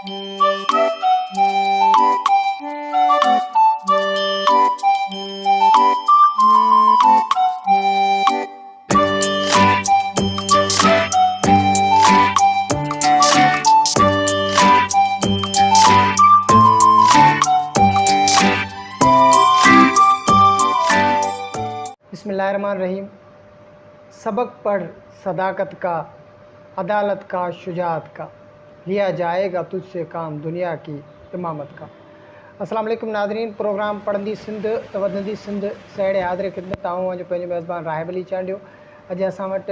بسم الله الرحمن الرحيم سبق پڙھ صداقت کا عدالت کا شجاعت کا ليا جائي گا تجھ سي ڪام دنيا ڪي امامت کا السلام عليڪم ناظرين پروگرام پڙهندي سنڌ ته وڌندي سنڌ سهيڙي حاضر خدمت آئون اوهان جو پنهنجو ميزبان راهب علي چانڊيو اڄ اسان وٽ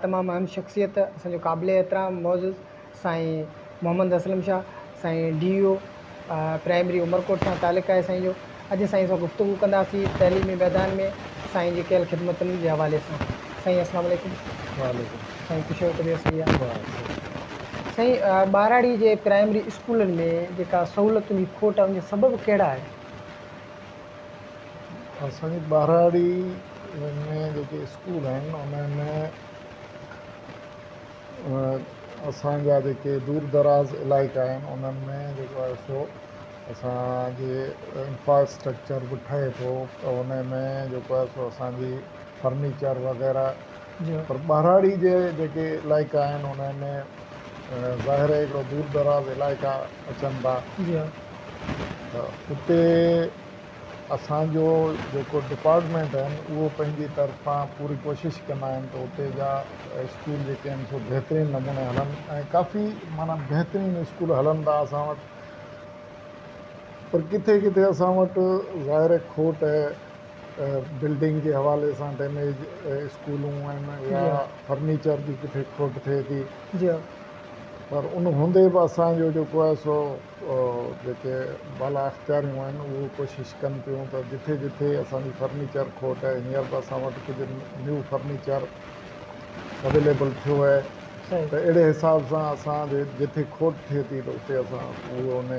تمام اهم شخصيت اسان جو قابل احترام معزز سائين محمد اسلم شاهه سائين ڊي او پرائمري عمرڪوٽ سان تعلق آهي سائين جو اڄ سائين سان گفتگو ڪنداسين تعليمي ميدان ۾ سائين جي ڪيل خدمتن جي حوالي سان سائين السلام عليڪم. وعليڪم سائين خوش آهيو طبيعت صحيح آهي. سائين ٻهراڙي جي پرائمري اسڪولن ۾ جيڪا سهولتن جي کوٽ آهي ان جا سبب ڪهڙا آهن؟ اسان جي ٻهراڙي ۾ جيڪي اسڪول آهن انهن ۾ اسان جا جيڪي دور دراز علائقا آهن انهن ۾ جيڪو آهي سو اسان جي انفراسٽرڪچر به ٺهي ٿو ته ان ۾ جيڪو آهي سو اسان جي فرنيچر وغيره پر ٻهراڙي جي جيڪي علائقا آهن ان ۾ ظاهر آهي هڪڙو دور دراز علائقا اچن ٿا ته اتي اسان جو جيڪو ڊپارٽمينٽ آهن اهو پنهنجي طرفان پوري ڪوشش ڪندا آهن ته اتي جا اسڪول جيڪي آهن سو بهترين نموني هلن ۽ ڪافي معنيٰ بهترين اسڪول هلن ٿا اسان وٽ پر ڪٿي ڪٿي اسان وٽ ظاهر کوٽ بلڊنگ جي حوالي سان ڊيميج اسڪولون آهن يا فرنيچر جي ڪٿي کوٽ ٿئي ٿي پر ان هوندي به اسان جو جيڪو آهي سو جيڪي بالا اختياريون آهن اهو ڪوشش ڪن پيون ته جٿي جٿي اسان جي فرنيچر کوٽ آهي هينئر به اسان وٽ ڪجهه نيو فرنيچر اويليبل ٿيو آهي ته اهڙي حساب سان اسان جي جٿي کوٽ ٿئي ٿي ته اتي اسان اهو ان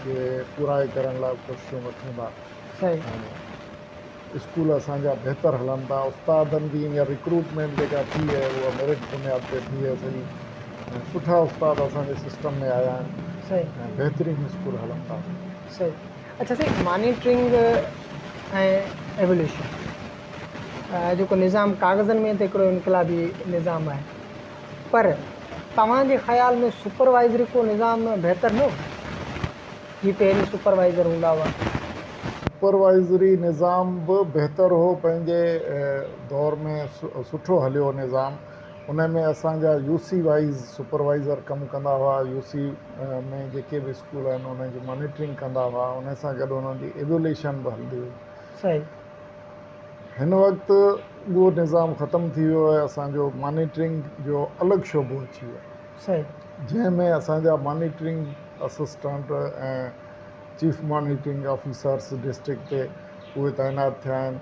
کي پورائي ڪرڻ لاء ڪوششون وٺون ٿا اسڪول اسان جا بهتر هلن ٿا، استادن جي هينئر رڪروٽمينٽ جيڪا ٿي آهي اها ميرٽ بنياد تي ٿي آهي سڄي ۽ سٺا استاد اسان جي سسٽم ۾ آيا آهن ۽ بهترين اسڪول هلن ٿا. صحيح اڇا سائين مانيٽرنگ ۽ ايوليوشن جيڪو نظام ڪاغذن ۾ ته هڪڙو انقلابي نظام آهي پر توهان جي خيال ۾ سپروائزري ڪو نظام بهتر نه هو؟ جي پهرين سپروائيزر هوندا هئا. سپروائيزري نظام به بهتر هو پنهنجي دور ۾ سٺو هليو نظام ان ۾ اسان جا يو سي وائيز سپروائيزر ڪم ڪندا هئا يو سي ۾ جيڪي به اسڪول آهن انهن جي مانيٽرنگ ڪندا هئا ان سان گڏ انهن جي ايووليشن به هلندي هئي. صحيح. هن وقت اهو نظام ختم ٿي ويو آهي اسان جو مانيٽرنگ جو الڳ شعبو اچي ويو آهي. صحيح. جنهن ۾ اسان جا monitoring assistant ۽ chief monitoring officers district تي اهي تعينات ٿيا آهن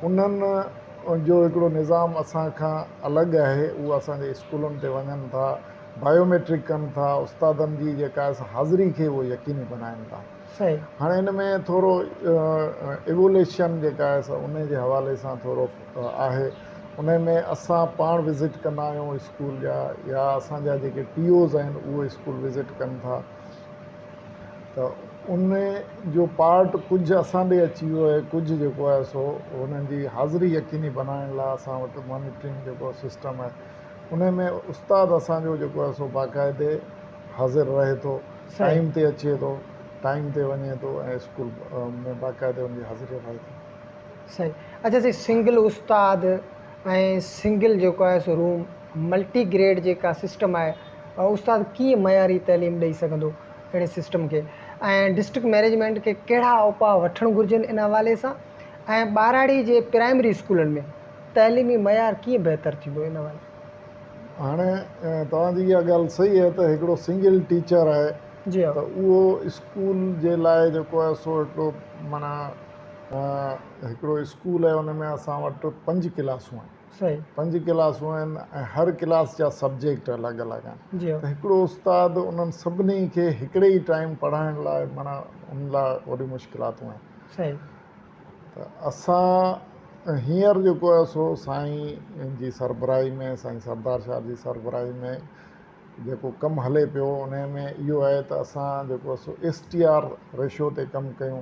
انهن جو هڪڙو نظام اسان کان الڳ آهي اهو اسان جي اسڪولن تي وڃن ٿا بايوميٽرڪ ڪن ٿا استادن جي جيڪا حاضري کي اهو يقيني بنائن ٿا صحيح. هاڻي ان ۾ ٿورو ايووليشن جيڪا آهي سا ان جي حوالي سان ٿورو آهي ان ۾ اسان پاڻ وزٽ ڪندا آهيون اسڪول جا يا اسان جا جيڪي ٽي اوز آهن اهي اسڪول وزٽ ڪن ٿا ته ان جو پارٽ ڪجهه اسان ڏي اچي ويو آهي ڪجهه جيڪو آهي سو انهن جي حاضري يقيني بنائڻ لاء اسان وٽ مانيٽرنگ جيڪو سسٽم آهي ان ۾ استاد اسان جو جيڪو آهي سو باقاعدي حاضر رهي ٿو ٽائيم تي اچي ٿو ٽائيم تي وڃي ٿو ۽ اسڪول ۾ باقاعدي ان جي حاضري رهي ٿي. صحيح اڇا سائين سنگل استاد ۽ سنگل جيڪو آهي سو روم ملٽي گريڊ جيڪا سسٽم آهي استاد ڪيئن معياري تعليم ڏئي سگهندو اهڙي سسٽم کي ۽ ڊسٽرڪٽ مئنيجمينٽ کي ڪهڙا اپاء وٺڻ گهرجن ان حوالي سان ۽ ٻهراڙي جي پرائمري اسڪولن ۾ تعليمي معيار ڪيئن بهتر ٿيندو ان حوالي هاڻي توهان جي اها ڳالهه صحيح آهي ته هڪڙو سنگل ٽيچر آهي ته اهو اسڪول جي لاء جيڪو آهي سو هڪڙو معنيٰ هڪڙو اسڪول آهي ان ۾ اسان وٽ پنج ڪلاسون آهن پنج ڪلاسون آهن ۽ هر ڪلاس جا سبجيڪٽ الڳ الڳ آهن ته هڪڙو استاد انهن سڀني کي هڪڙي ئي ٽائيم پڙهائڻ لاء معنيٰ ان لاء وڏيون مشڪلاتون آهن ته اسان هينئر جيڪو آهي سو سائين جي سربراهي ۾ سائين سردار شاهه جي سربراهي ۾ جيڪو ڪم هلي پيو ان ۾ اهو آهي ته اسان جيڪو سو ايس ٽي آر ريشو تي ڪم ڪيون.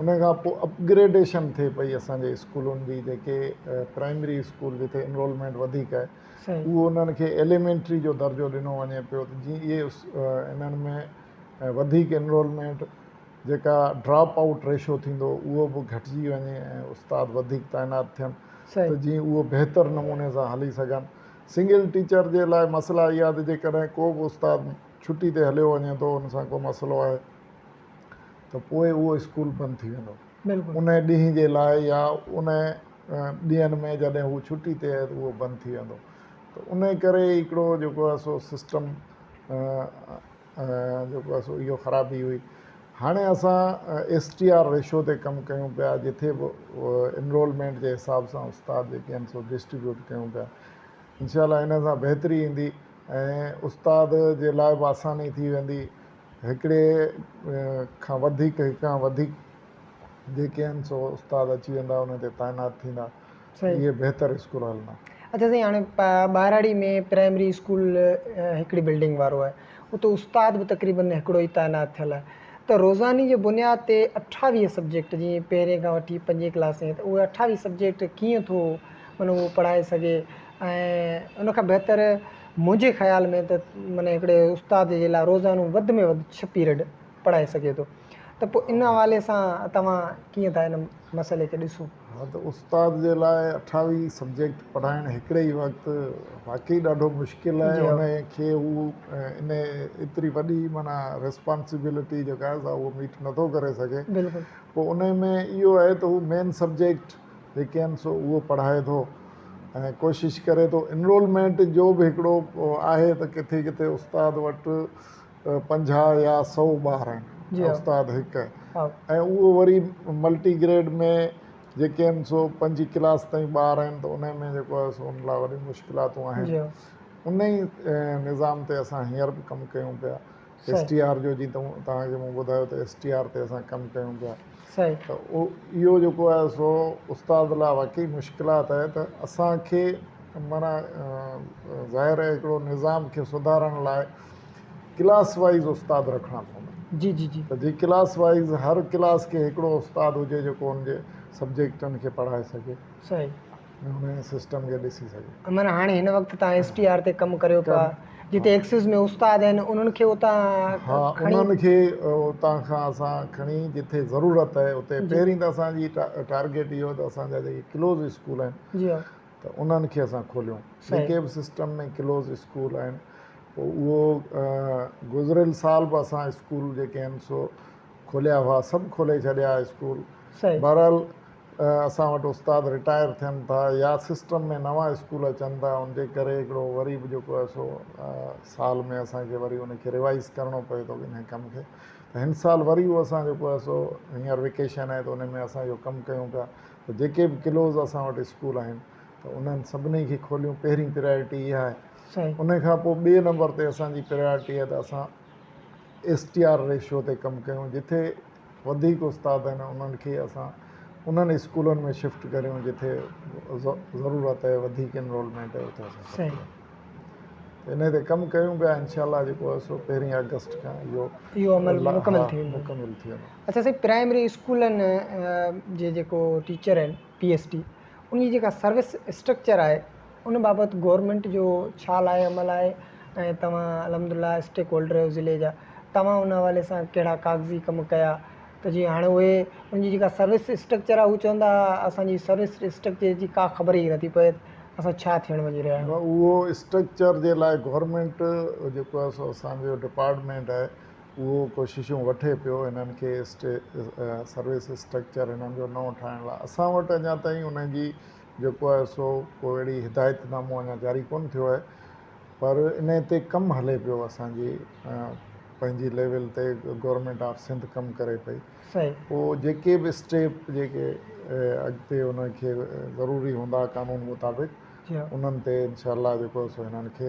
ان کان پوءِ اپگريڊيشن ٿئي پئي اسان جي اسڪولن جي، جيڪي پرائمري اسڪول جتي انرولمينٽ وڌيڪ آهي اهو انهن کي ايليمينٽري جو درجو ڏنو وڃي پيو ته جيئن اهي انهن ۾ وڌيڪ انرولمينٽ جيڪا ڊراپ آئوٽ ريشو ٿيندو اهو به گهٽجي وڃي ۽ استاد وڌيڪ تعينات ٿين ته جيئن اهو بهتر نموني سان هلي سگهن. سنگل ٽيچر جي لاءِ مسئلا اها ته جيڪڏهن ڪو به استاد ڇٽي تي هليو وڃي ٿو، ان سان ڪو مسئلو آهي ته پوءِ اهو اسڪول بند ٿي ويندو ان ڏينهن جي لاءِ، يا ان ڏينهن ۾ جڏهن هو ڇٽي تي آهي ته اهو بند ٿي ويندو. ته ان ڪري هڪڙو جيڪو آهي سو سسٽم جيڪو آهي سو اهو خرابي هئي. هاڻي اسان ايس ٽي آر ريشو تي ڪم ڪيون پيا، جتي به انرولمينٽ جي حساب سان استاد جيڪي آهن سو ڊسٽريبيوٽ ڪيون پيا. انشاء الله هن سان بهتري ايندي ۽ استاد جي لاءِ به آساني ٿي ويندي. هڪڙي کان وڌيڪ، هڪ کان وڌيڪ جيڪي آهن سو استاد اچي ويندا، ان تي تعينات ٿيندا، اهي بهتر اسڪول هلندا. اڇا سائين، هاڻي ٻهراڙي ۾ پرائمري اسڪول هڪڙي بلڊنگ وارو آهي، اتي استاد به تقريبن هڪڙو ئي تعينات ٿيل آهي، ته روزاني جي بنياد تي 28 سبجيڪٽ، جيئن پهرين کان وٺي پنجين ڪلاس تائين، ته اهي 28 سبجيڪٽ ڪيئن ٿو معنيٰ اهو پڙهائي سگهي؟ ۽ ان کان بهتر منهنجي خيال ۾ ته معنيٰ هڪڙي استاد جي لاءِ روزانو وڌ ۾ وڌ 6 پيريڊ پڙهائي سگهي ٿو، ته پوءِ ان حوالي سان توهان ڪيئن ٿا ان مسئلي کي ڏسو؟ ها، ته استاد جي لاءِ 28 سبجيڪٽ پڙهائڻ هڪڙي ئي وقت واقعي ڏاڍو مشڪل آهي. ان کي هو ان ايتري وڏي معنيٰ ريسپانسبلٽي جيڪا آهي سا اهو ميٽ نٿو ڪري سگهي. بلڪل. پوءِ ان ۾ اهو آهي ته هو مين سبجيڪٽ جيڪي آهن سو اهو پڙهائي ٿو ۽ ڪوشش ڪري ٿو. انرولمينٽ جو به هڪڙو آهي ته ڪٿي ڪٿي استاد وٽ 50 يا 100 ٻار آهن، استاد هڪ، ۽ اهو وري ملٽي گريڊ ۾ جيڪي آهن سو 5 ڪلاس تائين ٻار آهن، ته ان ۾ جيڪو آهي سو ان لاءِ وڏيون مشڪلاتون آهن. ان ئي نظام تي اسان هينئر به ڪم ڪيون پيا. ايس ٽي آر جو جيئن توهان کي مون ٻڌايو ته ايس ٽي آر تي اسان ڪم ڪيون پيا، ته اهو جيڪو آهي سو استاد لاءِ واقعي مشڪلات آهي. ته اسان کي معنيٰ ظاهر آهي هڪڙو نظام کي سڌارڻ لاءِ ڪلاس وائيز استاد رکڻا پوندا. جي جي جي. ته جي ڪلاس وائيز هر ڪلاس کي هڪڙو استاد هجي جيڪو ان جي سبجيڪٽن کي پڙهائي سگهي. صحيح. هن سسٽم کي ڏسي سگهي. معنيٰ هاڻي هن وقت توهان ايس ٽي آر تي ڪم ڪريو پيا، جتي ايڪسس ۾ استاد آهن انهن کي اتان ها انهن کي اتان کان اسان کڻي جتي ضرورت آهي اتي. پهرين ته اسان جي ٽارگيٽ اهو ته اسان جا جيڪي ڪلوز اسڪول آهن ته انهن کي اسان کوليون، جيڪي به سسٽم ۾ ڪلوز اسڪول آهن. پوءِ اهو گذريل سال به اسان اسڪول جيڪي آهن سو کوليا هئا، سڀ کولي ڇڏيا اسڪول. بهرحال اسان وٽ استاد رٽائر ٿين ٿا يا سسٽم ۾ نوان اسڪول اچن ٿا، ان جي ڪري هڪڙو وري به جيڪو آهي سو سال ۾ اسان کي وري ان کي روائيز ڪرڻو پئي ٿو ان ڪم کي. ته هن سال وري اهو اسان جيڪو آهي سو هينئر ويڪيشن آهي ته ان ۾ اسان اهو ڪم ڪيون پيا ته جيڪي به ڪلوز اسان وٽ اسڪول آهن ته انهن سڀني کي کوليون، پهرين پرائرٽي اها آهي. ان کان پوءِ ٻئي نمبر تي اسان جي پرائرٽي آهي ته اسان ايس ٽي آر ريشو تي ڪم ڪيون، جتي وڌيڪ استاد آهن انهن کي اسان انهن اسڪولن ۾ شفٽ ڪريون جتي ضرورت آهي، وڌيڪ انرولمينٽ آهي اتي اسان شفٽ ڪريون. ان تي ڪم ڪيون پيا. انشاء الله جيڪو آهي سو پهرين آگسٽ کان اهو اهو عمل مڪمل ٿي ويندو. مڪمل ٿي ويندو. اڇا سائين، پرائمري اسڪولن جي جيڪو ٽيچر آهن پي ايس ٽي، ان جي جيڪا سروس اسٽرڪچر آهي ان بابت گورنمينٽ جو ڇا لاءِ عمل آهي، ۽ توهان الحمدلله اسٽيڪ هولڊر آهيو ضلعي جا، توهان ان حوالي سان ڪهڙا ڪاغذي ڪم ڪيا ته جيئن هاڻي اهي ان جي جيڪا سروس اسٽرڪچر آهي، هو چوندا اسان جي سروس اسٽرڪچر جي ڪا خبر ئي نٿي پئي اسان ڇا ٿيڻ وڃي رهيا آهيون؟ اهو اسٽرڪچر جي لاءِ گورنمينٽ جيڪو آهي سو اسان جو ڊپارٽمينٽ آهي اهو ڪوششون وٺي پيو هنن کي سروس اسٽرڪچر هنن جو نئون ٺاهڻ لاءِ. اسان وٽ اڃا تائين ان جي جيڪو آهي سو ڪو اهڙي هدايت نامو اڃا جاري ڪونه ٿيو آهي، پر ان تي ڪم هلي پيو. اسان جي پنهنجي ليول تي گورنمينٽ آف سنڌ ڪم ڪري پئي. پوءِ جيڪي به اسٽيپ جيڪي اڳتي ان کي ضروري هوندا قانون مطابق، انهن تي انشاء الله جيڪو سو هنن کي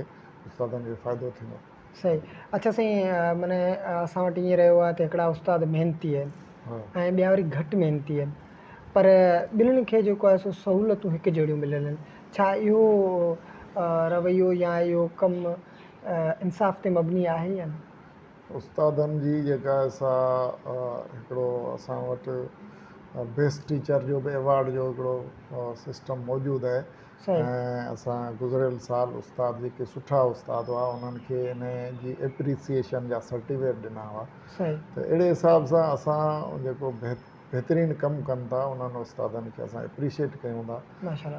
استادن کي فائدو ٿيندو. صحيح. اڇا سائين، معنيٰ اسان وٽ ائين رهيو آهي ته هڪڙا استاد محنتي آهن ۽ ٻيا وري گهٽ محنتي آهن، پر ٻنهن کي جيڪو آهي سو سهولتون هڪ جهڙيون مليل آهن. ڇا اهو رويو يا اهو ڪم انصاف تي مبني آهي يا نه؟ استادن جي جيڪا آهي سا هڪڙو اسان وٽ بيسٽ ٽيچر جو به ايوارڊ جو هڪڙو سسٽم موجود آهي ۽ اسان گذريل سال استاد جيڪي سٺا استاد هئا انهن کي ان جي ايپريسيئيشن جا سرٽيفڪيٽ ڏنا هئا ته اهڙي حساب سان اسان جيڪو بهترين ڪم ڪن ٿا انهن استادن کي اسان ايپريشيئيٽ ڪيون ٿا ۽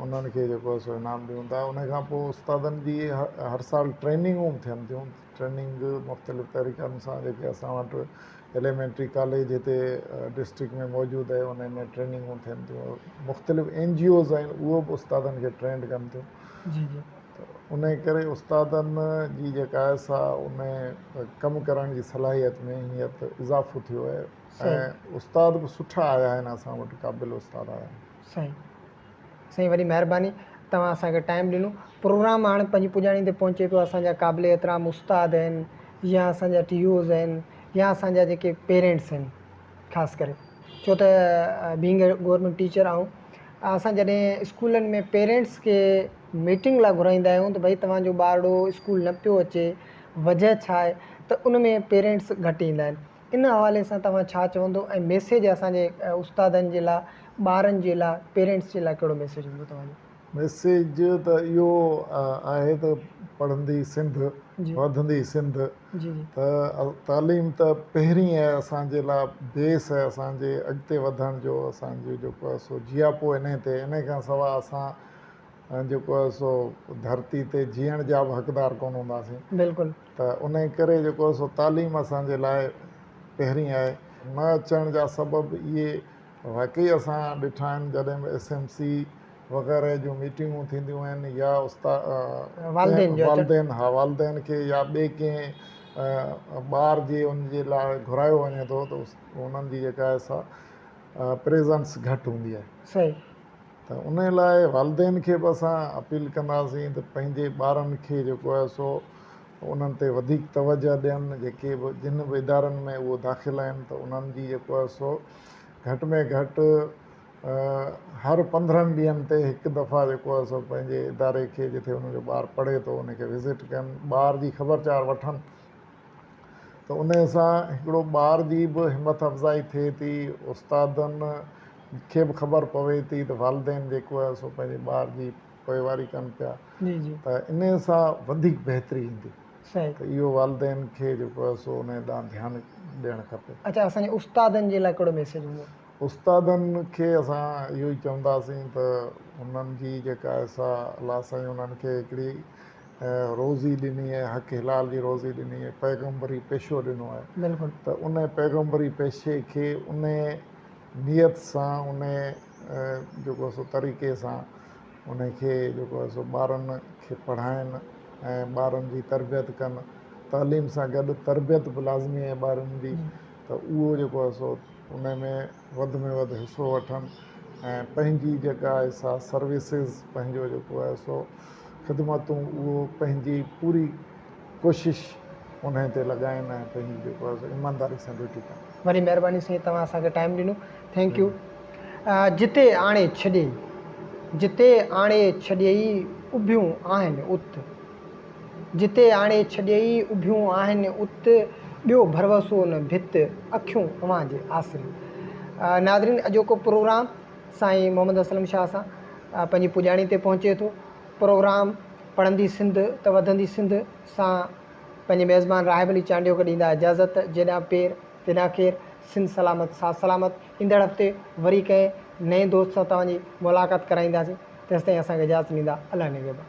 انهن کي جيڪو سو انعام ڏيون ٿا ان کان پوء استادن جي هر سال ٽريننگون به ٿين ٿيون ٽريننگ مختلف طريقن سان جيڪي اسان وٽ ايليمينٽري ڪاليج هتي ڊسٽرڪٽ ۾ موجود آهي ان ۾ ٽريننگون ٿين ٿيون مختلف اين جي اوز آهن اهو به استادن کي ٽرينڊ ڪن ٿيون جي جي ته ان ڪري استادن جي جيڪا آهي سا ان ڪم ڪرڻ جي صلاحيت ۾ هينئر ته اضافو ٿيو آهي ۽ استاد به سٺا آيا آهن اسان وٽ قابل استاد آيا آهن. سائين سائين وڏي مهرباني توهان اسان کي ٽائيم ڏنو پروگرام هاڻي پنهنجي پڄاڻي تي پهچي پيو اسان جا قابل احترام استاد آهن يا اسان جا ٽي اوز آهن يا اسان جا جيڪي پيرينٽس آهن خاص ڪري ڇو ته بينگ اي گورنمينٽ ٽيچر آئون اسان جڏهن اسڪولن ۾ پيرينٽس کي ميٽنگ لاء گهرائيندا آهيون ته ڀئي توهان جو ٻارڙو اسڪول نه پيو اچي وجه ڇا آهي ته ان ۾ پيرينٽس گهٽ ايندا آهن ان حوالي سان توهان ڇا چوندو ۽ ميسيج اسان جي استادن جي لاء ٻارن جي لاء پيرينٽس جي لاء ڪهڙو ميسيج هوندو توهان جو؟ ميسيج ته اهو آهي ته پڙهندي سنڌ وڌندي سنڌ ته تعليم ته پهرين آهي اسان جي لاء بيس آهي اسان جي اڳتي وڌڻ جو اسان جو جيڪو آهي سو جياپو انهي تي انهي کان سواء اسان جيڪو آهي سو ڌرتي تي جيئڻ جا به حقدار ڪونه هونداسين بلڪل ته انهي ڪري جيڪو آهي سو تعليم اسان جي لاء پهرين آهي نه اچڻ جا سبب اهي واقعي اسان ڏٺا آهن جڏهن به ايس ايم سي وغيره جون ميٽنگون ٿينديون آهن يا استاد والدين ها والدين کي يا ٻئي ڪنهن ٻار جي ان جي لاء گهرايو وڃي ٿو ته انهن جي جيڪا آهي سا پريزنس گهٽ هوندي آهي صحيح ته ان لاء والدين کي به اسان اپيل ڪنداسين ته پنهنجي ٻارن کي جيڪو آهي سو انهن تي وڌيڪ توجه ڏين جيڪي به جن به ادارن ۾ اهو داخل آهن ته انهن جي جيڪو آهي سو گهٽ ۾ گهٽ هر 15 ڏينهن تي هڪ دفعا جيڪو آهي سو پنهنجي اداري کي جتي ان جو ٻار پڙهي ٿو ان کي وزٽ ڪن ٻار جي خبر چار وٺن ته ان سان هڪڙو ٻار جي به همٿ افزائي ٿئي ٿي استادن کي به خبر پوي ٿي ته والدين جيڪو آهي سو پنهنجي ٻار جي پوئواري ڪن پيا ته انهي سان وڌيڪ بهتري ايندي ته اهو والدين کي جيڪو آهي سو انهي ڏانهن ڌيان ڏيڻ کپي. اڇا اسان جي استادن جي لاء ڪهڙو ميسيج هوندو؟ استادن کي اسان اهو ئي چونداسين ته انهن جي جيڪا آهي سا الله سائين انهن کي هڪڙي روزي ڏني آهي حق حلال جي روزي ڏني آهي پيغمبري پيشو ڏنو آهي ته انهي پيغمبري پيشي کي انهي نيت سان انهي جيڪو سو طريقي سان انهي کي جيڪو آهي سو ٻارن کي پڙهائين ۽ ٻارن جي تربيت ڪن تعليم سان گڏ تربيت به لازمي آهي ٻارن جي ته اهو جيڪو آهي سو انهي ۾ وڌ ۾ وڌ حصو وٺن ۽ پنهنجي جيڪا آهي سا سروسز پنهنجو جيڪو آهي سو خدمتون اهو پنهنجي پوري ڪوشش انهي تي لڳائين ۽ پنهنجي جيڪو آهي سو ايمانداري سان ڊيوٽي ڪن. وڏي مهرباني سائين توهان اسان کي ٽائيم ڏنو thank you جتي آڻي ڇڏيئي جتي آڻي ڇڏيئي اڀيون آهن ات جتي آڻي ڇڏيئي اڀيون آهن ات ٻيو ڀروسو نه ڀت اکيون اوهان جي آسري ناظرين اڄوڪو پروگرام سائين محمد اسلم شاهه سان پنهنجي پڄاڻي تي پهچي ٿو پروگرام پڙهندي سنڌ ته وڌندي سنڌ سان پنهنجي ميزبان راهب علي چانڊيو کي ڏيندا اجازت جيڏانهن پير تيڏانهن خير سنڌ سلامت ساٿ سلامت ايندڙ هفتي وري ڪنهن نئين دوست سان توهان جي ملاقات ڪرائينداسين تيستائين اسان کي اجازت ڏيندا الله نگهبان.